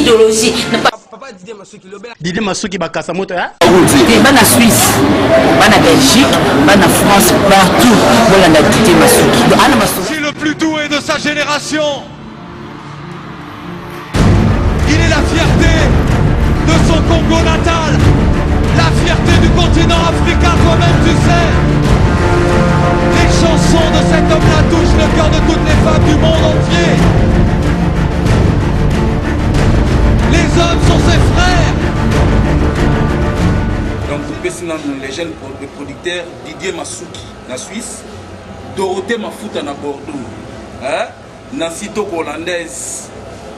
Idéologie. Papa Didier Masuki lobela. Didier Masuki bakasa moto hein? Te bana Suisse, bana Belgique, bana France, partout bolanda Didier Masuki. Donc ana Masuki. C'est le plus doué de sa génération. Il est la fierté de son Congo natal, la fierté du continent africain, toi-même tu sais. Les chansons de cet homme-là touchent le cœur de toutes les femmes du monde entier. Les hommes sont ses frères. Donc topesi nanu les jeunes producteurs Didier Masuki na Suisse, Dorothée Mafuta na Bordeaux, hein? Nancy Toko hollandaise,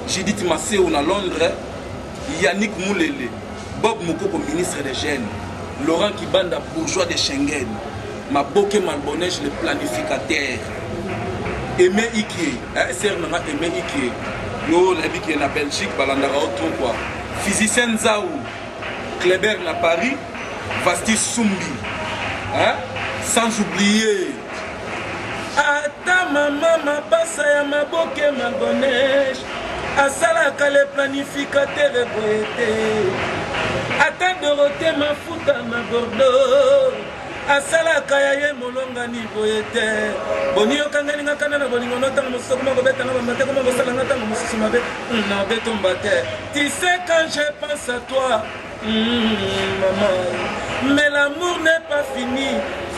Judith Maseo na Londres, Yannick Mulele, Bob Mukoko ministre des jeunes, Laurent Kibanda bourgeois de Schengen, Maboke Malbonege le planificateur, Aimé Ikie, hein, sœur nanga Aimé Ikie, yo nayebi ke na Belgique balandaka yo trop quoi. Physicien Nzau, Kleber na Paris, Vasti Sumbi, hein, sans oublier Ata mama mapasa ya maboke magonesh asalaka le planificateur boye te. Ata Dorothée Mafuta na Bordeaux asalaka ya ye molongani boye te. Boni yokangeli nga kanda na bolingo no ntango mosusu okoma kobeta nga bambate koma kosala nga ntango mosusu mabe na betomba te. Tu sais quand je pense à toi maman mais l'amour n'est pas fini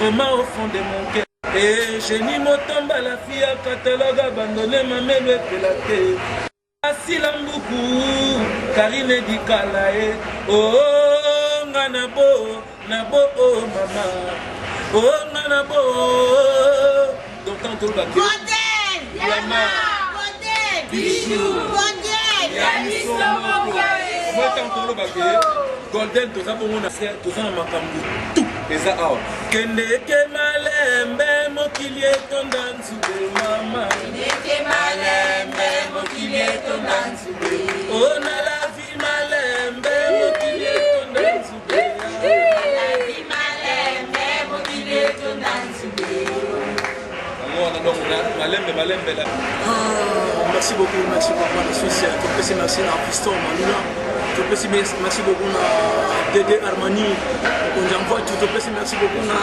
vraiment au fond de mon cœur. Eh, Jenny Motomba, la fille à catalogue abandonné, mamelo epela te. Asila Mbuku, Karine Dikala, eh. Oh, nga na bo, na bo, oh, mama. Oh, nga na bo. Donc, tant que Golden! Yama. Golden! Bijou. Golden! Moi, tant que tolobaka golden toza bongo na toza na makambo tout eza awa kendeke malembe mokili etonda nzube mama Malembe, mokili etonda nzube. o na la vie malembe mokili etonda nzube Alabi malembe, mokili etonda nzube. Yango wana donc malembe malembe la Merci beaucoup, merci beaucoup na Suisse. Topesi merci na Fiston Malula. Topesi merci beaucoup na Dede Armani, mokonzi ya mvwatu. Topesi merci beaucoup na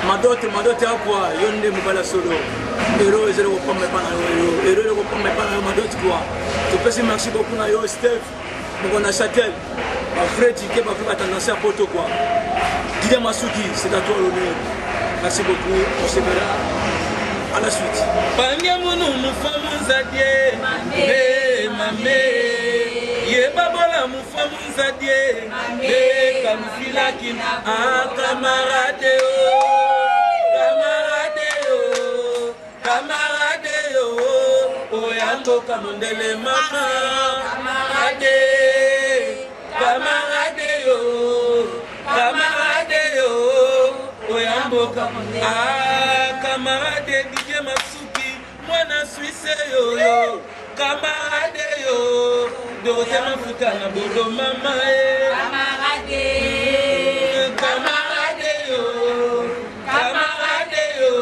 Madote, Madote akwa yo nde mobali ya solo. Ero ezali kopamba epa na yo, ero ero ezali kopamba epa na yo Madote quoi. Topesi merci beaucoup na yo Steve, mokonzi ya Châtel. Ba vrai ticket, ba vrai ba tendance ya poto quoi. Didier Masuki, c'est à toi l'honneur. Merci beaucoup, on se verra à la suite. Pange munu mufa munzadie mame mame ye babola mufa munzadie me kalufilaki a camarade o camarade o camarade o oya mboka mondele mama camarade camarade o camarade o oya mboka ah camarade Didier Masuki mwana Suisse yoyo camarade yo Dorothée Mafuta na Bodo mama e Camarade. Camarade yo camarade yo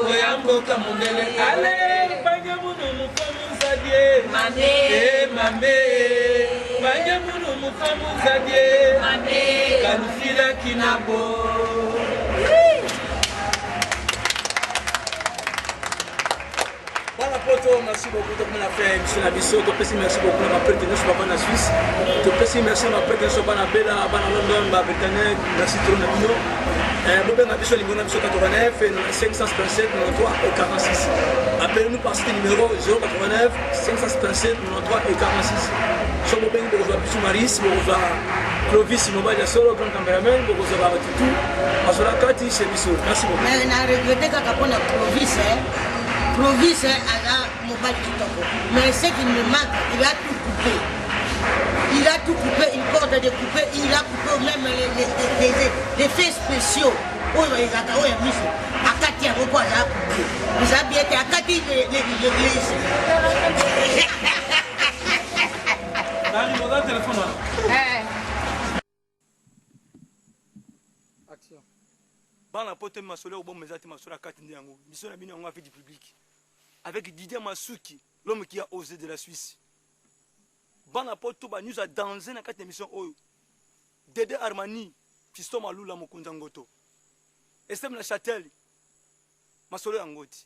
oya mboka mondele ale panya munu mufa muzadie Mame. e mame panya munu mufa muzadie Mame. kalufilaki na bo. Bana poto, merci beaucoup tokoma na fin ya émission na biso. Topesi merci beaucoup na baprêtre nyonso baba na Suisse. Topesi merci na baprêtre nyonso bana Bela, bana London, ba Britannique, merci trop na bino. Bobenga biso numéro na biso 89 577 93 et 46. Appelez-nous par ce numéro 089 577 93 et 46. So bobengi bokozwa biso Maris, bokozwa Clovis mobali ya solo grand cameraman, bokozwa ba Tutu azola kati chez biso. Merci beaucoup. Mais na regrette kaka mpona Clovis, hein. Clovis, hein, aza mobali kitoko. Mais ce qui me manque, il a tout coupé. Il a tout coupé, une corde de couper, il a coupé même les faits spéciaux. Oyo ezalaka oyo ya miso akati yango mpo aza coupe eza bien te akati l'église. Marie, oza téléphone wana. Action. Bana poto masolo ya koboma eza te, masolo ya kati nde yango. Mission na bino yango avec du public. Avec Didier Masuki, l'homme qui a osé de la Suisse. Bana poto ba news ya danger na kati ya émission oyo. Dede Armani, Fiston Malula mokonzi ya ngoto. Esem na Châtel. Masolo ya ngoti.